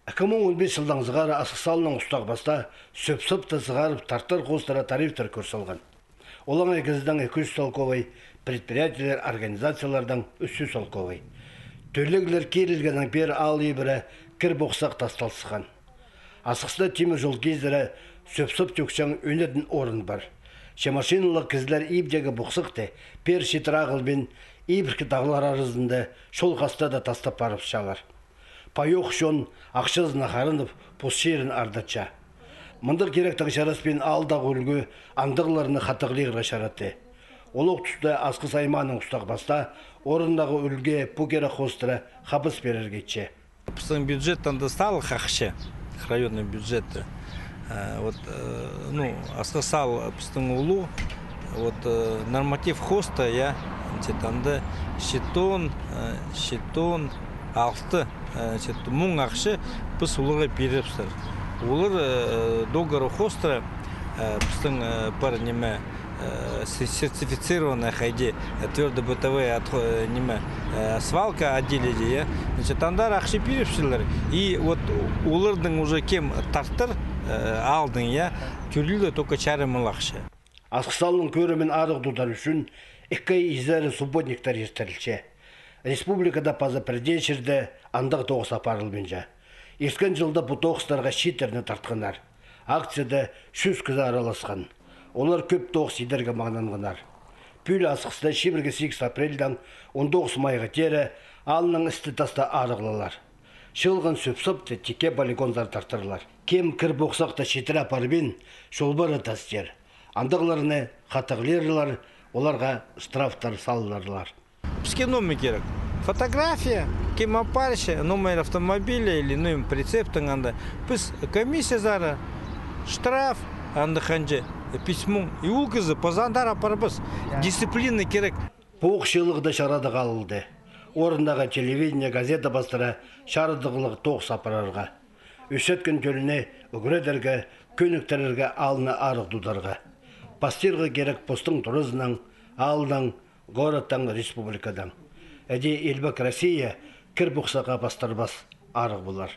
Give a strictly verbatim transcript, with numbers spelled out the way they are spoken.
Ікі муң он пис чылдаң сығара Асхыс аалның устағ-пастаа сӧп-сапты сығарып тартар хоостыра тарифтер кӧр салған. Олаңай кізідең ікі чӱс салковай, предприятиелер, организациялардаң ӱс чӱс салковай. Тӧлеглер кирілгеннең пеер аал ибіре кір-похсах тастал сыххан. Асхыста тимір чол кизіре сӧп-сап тӧкчең ӧнетін орын пар. Че машиналығ кізілер ибдегі похсахты пеер читіре ағылбин, ибіркі тағлар аразында чол хастада тастап парыбысчалар. Пайох чон ахчазына харынып, пос чирін ардатча. Мындағ киректең чараспин аалдағы ӱлгӱ андағларны хатығлирға чарады. Олох туста Асхыс аймааның устағ-пастаа орындағы ӱлгӱ пу кирек хоостыра хабыс пирерге итче. Пістің бюджеттең даа салых ахча, районный бюджетті. Э, вот, э, ну, Асхыс аал пістің улуғ, вот, э, норматив хоста, я, значит, анда читон, э, читон алты, э, значит, муң ахча піс оларға пирібістір. Олар, э, договор хоста, э, пістің, э, пар ниме, э, се-, сертифицированная хайди, э, твердобытовой отхо-, э, ниме, э, свалка отделили, я. Значит, андар ахча пирібіскелер. И вот оларның уже кем тартыр, э, аалның, я, тӧлеглер только чарым муң ахча. Асхыс аалның кӧрімін арығ тудар ӱчӱн ікі ай изері субботниктер иртірілче. Республикада паза пір дее чирде андағ тоғыс апарылбинча. Ирткен чылда пу тоғыстарға чииттерні тартханнар. Акцияда чӱс кізі араласхан. Олар кӧп тоғыс идерге маңнанғаннар. Пӱӱл Асхыста чибіргі сигіс апрельдең он тоғыс майға теере аалның істі-тасты арығлаалар. Чыылған сӧп-сапты тикке полигонзар тартырлар. Кем кір-похсахты читіре парбин, чолбары тастир. Андағларны хатығлирлар, оларға штрафтар салыларлар. Піске номер кирек. Фотография, кем апарча, номер автомобиля или, ну, прицептің анда. Піс комиссиязар, штраф, анда ханҷа, письмо. И ол кізі паза андар апарбас. Дисциплина кирек. Пу ох чыылығда чарадығ алылды. Орындағы телевидение, газета пастыра чарадығлығ тоғыс апарарға. Ӧсчеткен тӧлні ӱгредерге, кӧніктірерге, аалны арығ тударға. Пастирға кирек постың туразынаң, аалнаң, городтаң, республикадаң. Іди илбек Россия кір-похсахха пастырбас, арығ полар.